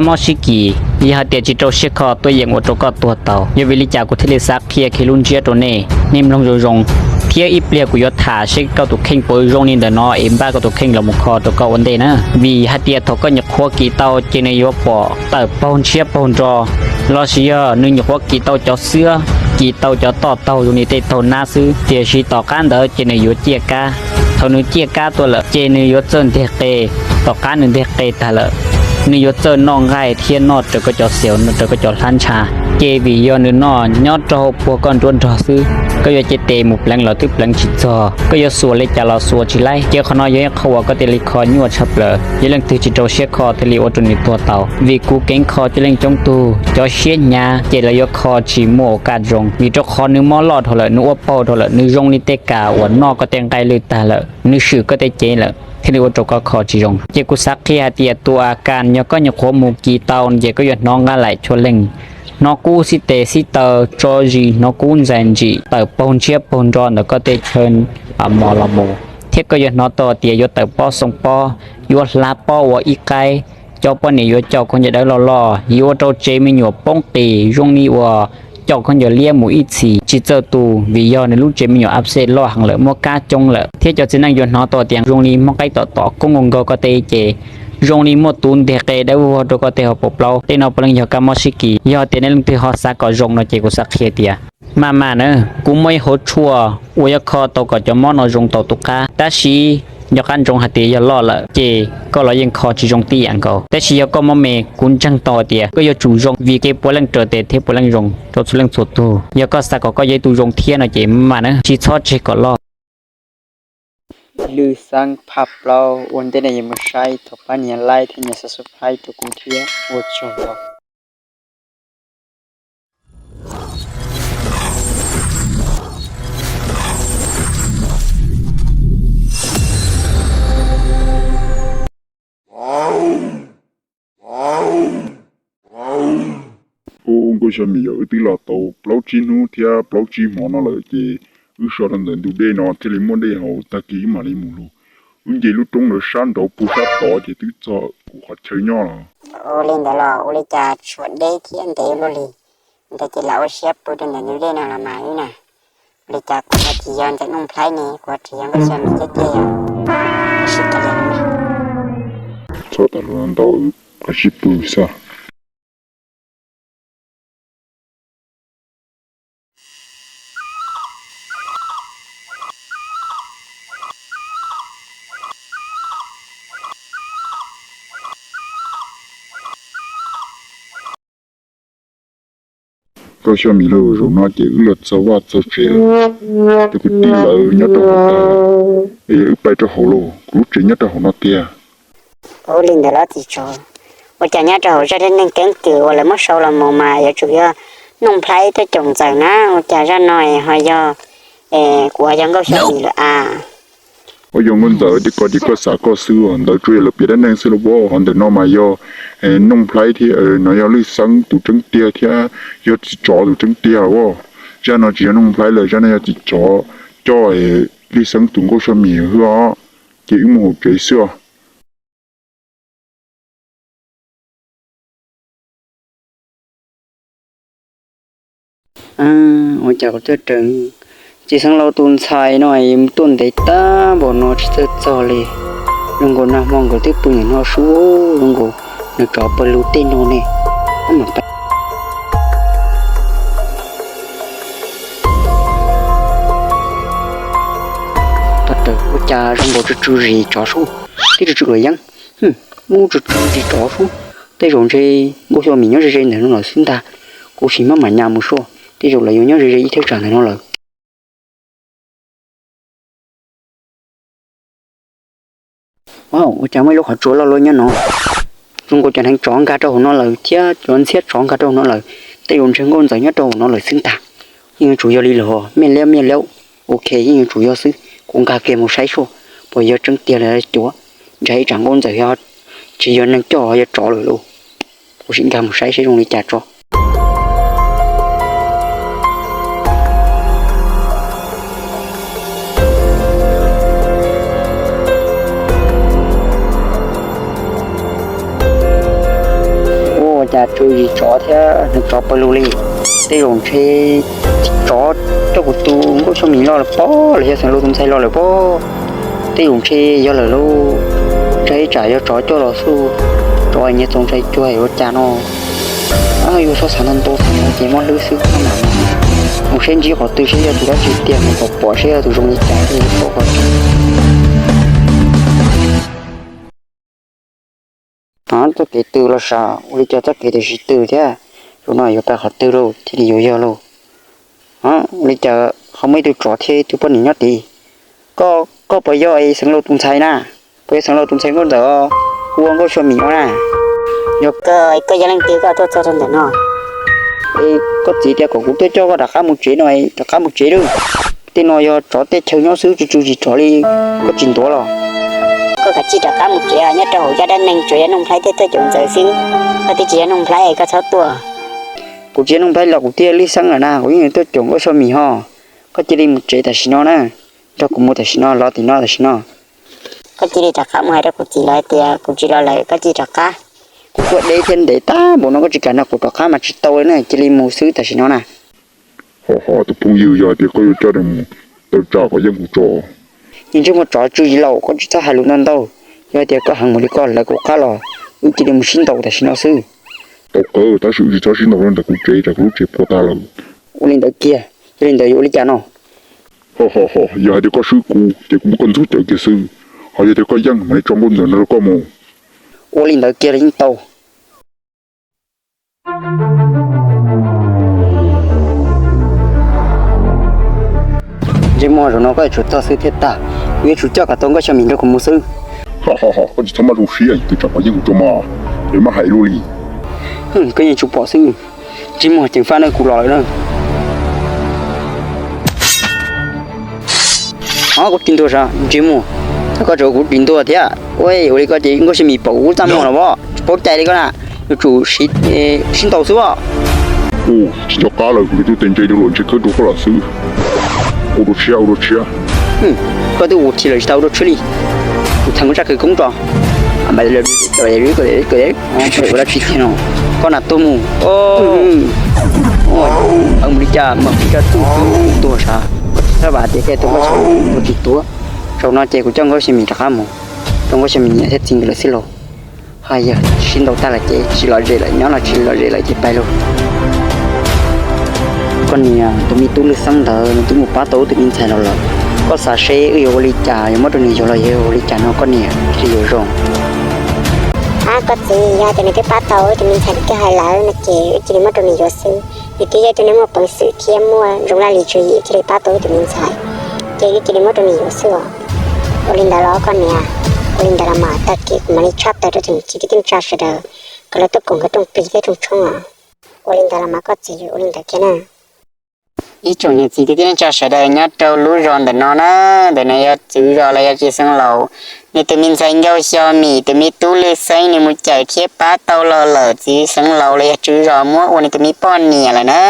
Mob sib kis, yog hais tias tsis rau siab kho tuaj yeem ua rau koj tuag tau. Yog vim li cas kuv thiaj li xav qhia kiag lub ntsiab rau nej, nej mloog zoo zoo, thiab ib pliag kuv yuav tham seb koj tus kheej puas zoo li ntawm no es npaj koj tus kheej los mus kho rau koj ua ntej na. Vim hais tias thaum koj nyuam qhuav kis tau ces nws yuav pom tawm paug ntshiab paug nro, los sis yog nws nyuam qhuav kis tau cov xwab, kis tau cov toj taug zoo li tej taug nab xwb, tiam sis tom qab ntawd ces nws yuav ciaj kab. Thaum nws ciaj kab tuaj lawm ces nws yuav txawj nteg qe. Tom qab nws nteg qe tag lawm, nws yuav txawj noj nqaij thiab noj raws koj cov xiaus, noj raws koj cov hlab ntsha. Ces vim yog nws noj nyob rau hauv puag koj nruab nrog xwb, koj yuav cev tes mus pleev los twb pleev tsis txog, koj yuav xuas li cas los xuas tsis laib. Ces qhov no yog ib qho uas koj thiaj li kho nyuaj tshaj plaws. Yog leej twg tsis rau siab kho thiaj li ua rau nws tuag tau. Vim kuv keev kho coob leej coob tug, cov siab hnyav ces lawv yuav kho tsis muaj ua kaj zoo, vim rau qhov nws mob loj dhau lawm, nws ua paug dhau lawm, nws zoo li tej kas uas noj koj tej nqaij lwj tag lawm, nws swm koj tej cev lawm, thiaj li ua rau koj kho tsis zoo. Ces kuv xav qhia hais tias tus a kas yog koj nyuam qhuav mus kis tau ces koj yuav hnov nqaij laim tshuaj leeg, hnov kub xib tes xib taw, tso zis, hnov kub ntxais ntsim, tawm paug ntshiab paug nro ntawm koj tej chaw mos los mus, thiab koj yuav hnov tau tias yuav tawm pob xoo pob, yuav hlav pob ua ib qaib, cov poj niam yuav caum khaub ncaws dawb loj loj, yuav ua rau tsev me nyuam poob qis zoo li uas caum khaub ncaws liab mus ib txhis tsis txawj tu, vim yog nws lub tsev me nyuam ab xej loj heev lawm, muaj kab coob lawm, thiab cov txiv neej yuav hnov tau tias zoo li muaj qaib tom tom koob nkaus nkaus koj tej ces zoo li muaj tus nteg qe dawb vog rau koj tej hauv paus plaub. Tej no puav leej yog kab mob sib kis. Yog tias nej leej twg ho xav kom zoo no ces kuv xav qhia tias maj mam na, kuv muaj ib hauv tshuaj uas yuav kho tau kom cov mob no zoo tau tus qab, tab sis nco qab ntsoov hais tias yog loj lawm ces koj los yeej kho tsis zoo tib yam nkaus. Tab sis yog koj mob me, kuv ntseeg tau hais tias koj yuav tsum zoo vim kev puav leej raws tes thiab puav leej zoo rau txhua leej txhua tug. Yog koj xav kom koj yog ib tug zoo thiab no ces maj mam na, tsis txhob tseg kom loj. Lwj xeeb phaj plaub, ua ntej nej yuav mus saib thov pab nias like thiab nias subscribe rau kuv thiab ua tsaug os. Ua nkauj Xyooj Mim, yog wb twb los tau plaub tsib hnub thiab plaub tsib hmo no lawm ces wb so rau ntawm ntug dej no thiaj li muaj dej haus, tag kis wb mam li mus lug. Wb nce lub roob ntawd sab nraud puag sab tod ces twb txog kuv qhov chaw nyob los. Ua li ntawd los ua li cas tshuav deb thiab ntev luaj li ntawd ces lam ua siab pw rau ntawm ntug dej no los mas wb na. Ua li cas kuv ho tsis yog Ntxawm Nuj Nplhaib ne, kuv ho tsis yog Nkauj Xyooj Mim thiab tiag yog. Sib tas li no. Txhob tas lus ntau, wb qhov sib pw xwb. Nkauj Xyooj Mim lauj, zaum no ces wb los txog vaj txog tsev, tus kwv tij lawv nyob rau hauv tag, es yog wb pais rau hauv lauj, kuv lub tsev nyob rau hauv no tiag. Ua li ntawd los tsis tso, ua cas nyob rau hauv zaj dab neeg keeb kwm uas lawv muab sau los mus mas yuav tsum yog Nuj Nplhaib thiab Caum Ntxawm na, ua cas zaj no es ho yog, kuv ho yog Nkauj Xyooj Mim lawm a. Ua yog Nkauj Ntxawm, ces koj ces koj xav koj xwb, ntawd tsuas yog lawv piav dab neeg xwb los as, ho ntawm no mas yog Nuj Nplhaib thiab, no yog Lwj Xeeb tus tseeb tiag thiab yog Txiv Tsov tus tseeb tiag los as. Zaj no tsis yog Nuj Nplhaib lawm, zaj no yog Txiv Tsov coj Lwj Xeeb tus Nkauj Xyooj Mim hwb os, ces wb mus hauv tsev xwb os. Ua cas kuv thiaj raws Txiv Xeeb Laus tus ntxhais no tuaj ntev tag npaum no tsis txawj txog li. Zoo nkaus nag hmo nkawd twb pw ntawm no sub, zoo nkaus nws tsov pawg lug tej no ne. Ua cas zoo nkaus tsw tsw zis tsov sub, twb tsw tsw luam yeeb, muab tsw tsw zis tsov sub. Tej zaum ntshe Nkauj Xyooj Mim nyob ze ze ntawm no lawm xwb ntag. Kuv sim maj mam nyas mus sub, tej zaum lawv yuav nyob ze ze ib thaj tsam ntawm no lawm. Ua cas muaj ib lub qhov tsua loj luaj nyob no, zoo nkaus cov hneev tsov nkag rau hauv no lawm thiab cov ntxhiab tsov nkag rau hauv no lawm. Tej zaum ntshe Nkauj Ntxawm nyob rau hauv no lawm xwb ntag. Yeej yuav tsum yog li lawm, mej liab mej liab. Ok, yeej yuav tsum yog xwb, kuv nkag kiag mus saib sub, puas yog tseeb tiag los cuav. Ntshai ib tsam Nkauj Ntxawm yog tsis yog neeg coj, yog tsov lawm lauj. Kuv sim nkag mus saib seb zoo li cas tso. Cas tsw zis tsov thiab nws tsov pawg lug li. Tej zaum ntshe tsov coj kuv tus Nkauj Xyooj Mis los lawm pob, los yog Xeev Laus tus ntxhais los lawm pob. Tej zaum ntshe yog lawm lauj. Ntshai tsam yog tsov coj los xwb, tsov nyias txaus ntshai cuag ua cas no. Yus txhob xav ntau ntau, xav ntau ces mob hlwb xwb. Mus saib ntsib qhov twg saib yog tus dab tsi tiag, mus pom pom saib yog tus zoo li cas thiaj li pom qhov twg. Txoj kev twg los sav, ua li cas txoj kev twg tsis tw thiab? Zaum no yuav pais qhov twg lauj, thiaj li yuav yog lauj? Ua li cas ho muaj ib tug tsov thiab ib tug poj niam nyob tid? Koj, koj puas yog Xeev Laus tus ntxhais na? Puas yog Xeev Laus tus ntxhais nkauj ntawm hu ua Nkauj Xyooj Mis no na? Yog koj, koj yog leej twg koj tuaj txog rau ntawm no? Koj txiv tias kom kuv tuaj coj koj rov qab mus tsev no, rov qab mus tsev lauj. Tej no yog tsov teb chaws nyob xwb, tsw tsw zis tsov li, koj tsis ntuav los? Koj kav tsij rov qab mus tsev, nyob rau hauv zaj dab neeg tsuas yog Nuj Nplhaib thiab Tooj Caum Ntxawm xwb, koj twb tsis yog Nuj Nplhaib koj txhob tuaj. Kuv tsis yog Nuj Nplhaib los kuv twb yog Lwj Xeeb lawm na, kuv yeej yog Tooj Caum Nkauj Xyooj Mis ho. Koj cia li mus tsev tam sim no na, nrog kuv mus tam sim no, los tim no tam sim no. Koj cia li rov qab mus hais rau kuv txiv lawv hais tias kuv tsis los lawm, koj cia li rov qab. Kuv tuaj deb thiab ntev tag npaum no koj tsis kam nrog kuv rov qab mas tsis tau li na, cia li mus xwb tam sim no na. Ho ho, tus phooj ywg, yog hais tias koj yuav coj nws mus, tau tsa kom yeej kuv tso. Niag ntsej muag tsov tsw zis laus, koj tsis txhob hais lus ntau ntau. Yog hais tias koj heev mus li koj lawv kuv qab los, wb cia li mus sib ntaus tam sim no xwb. Tau kawg, tab sis wb tsis txhob sib ntaus rau ntawm kuv tsev, tsam kuv lub tsev puas tag lawm. Ua li ntawd kiag, yog li ntawd yuav ua li cas no? Ho ho ho, yog hais tias koj swb kuv ces kuv muab koj ntxub tawm kiag xwb, ho yog tias koj yeej mam li tso nkauj ntxawm no rau koj mus. Ua li ntawd kiag los yeej tau. Ntsej muag, zaum no koj yuav tsum txog xwb thiaj tag, kuv yuav tsum coj kom tau Nkauj Xyooj Mis nrog kuv mus xwb. Ho ho ho, koj tsis txhob maj zoo siab, tus tsam kom yeej kuv tso mas, es maj hais luaj li. Koj yeej tsuas pom xwb. Ntsej muag, ceev faj na, kuv los lawm na. Ob, kuv ris ntuag sav ntsej muag. Thaum koj tso kuv ris ntuag thiab. Ua li koj ces Nkauj Xyooj Mis pom kuv txaj muag los as, tsis paub cai li koj na. Yuav tsum sib ntaus xwb as. Tsis nco qab lawm, kuv tus tes ntse rau luam ntse khawb rau koj los xwb. Ua dua tshiab, ua dua tshiab. Koj twb ua kiag lawm tsis tas ua dua tshiab li. Kuv thov koj zaj khawv koob tso. Ua dab tsi tiag no? Koj na tuag mus. Mus li cas mas kuv coj tuag tuag sav. Koj tsis txhob vam tias koj tuag koj tsis tuag. Zaum no ces kuv coj Nkauj Xyooj Mis rov qab mus rau Nkauj Xyooj Mis niam thiab txiv nkawd lawm xwb lauj. Ho yog sib ntaus tag lawm ces tsis lom zem lawm, nyob los tsis lom zem lawm ces pais lauj. Koj niam, tus me tub Lwj Xeeb ntawd nws twb mus pab tau wb tus me ntxhais los lawm. Koj xav seb wb yuav ua li cas, yuav muab rau nws yuav los yuav ua li cas no koj niam thiaj li yuav zoo? Ab, koj txiv, yog tias nws twb pab tau wb tus me ntxhais, nws twb hais lawm no ces wb cia li muab rau nws yuav xwb. Nws twb yog ib tug neeg muaj peev xwm thiab muaj zoo laj lim tswv yim, thiaj li pab tau wb tus me ntxhais, ces wb cia li muab rau nws yuav xwb os. Ua li ntawd los koj niam? Ua li ntawd los mas, tag kis kuv mam li tshaj tawm rau tsoom niam txiv kwv tij neej tsa sawv daws kom lawv tuaj koom nkawd rooj plig thiab rooj tshoob os. Ua li ntawd los mas koj txiv, ua li ntawd kiag na. Ib tsoom niam txiv kwv tij neej tsa sawv daws nyob rau lub zos ntawm no na, ntawm no yog txwv zos los yog txiv xeev laus, nws tus me ntxhais Nkauj Xyo Mim tus me tub Lwj Xeeb nws mus cawm thiab pab tau los lawm txiv xeev laus los yog tswv zos muab ua nws tus me poj niam lawm na.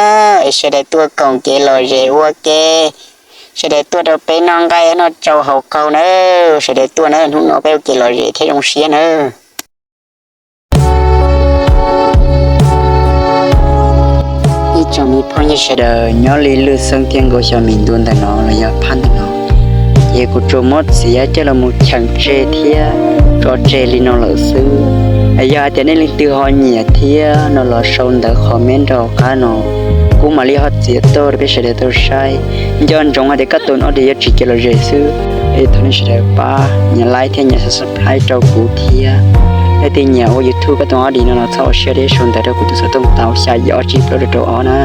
Es sawv daws tuaj koom kev lom zem ua ke, sawv daws tuaj rau peb noj nqaij noj tsau haus qaug na, sawv daws tuaj na, hnub no peb ua kev lom zem thiab zoo siab na. Ib tsoom me phooj ywg sawv daws, nyob li Lwj Xeeb thiab Nkauj Xyo Mim ntu ntawm no los yog phab ntawm no, ces kuv tsuas muab txiav coj los mus cheem tseg thiab tso tseg li no lawm xwb. Yog hais tias nej leej twg ho nyiam thiab no los sau ntawv comment rau hauv qab no, kuv mam li ho txiav tuaj rau peb sawv daws tau saib. Nco ntsoov hais tias koj tus no ces yuav tsis kev lom zem xwb, es thov nej sawv daws pab nias like thiab nias subscribe rau kuv thiab. Leej twg nyiam ua YouTube koj tus no no los txhob ua siab deb, sau ntawv rau kuv tus xov tooj tau xya yim ob tsib plaub rau rau ob na.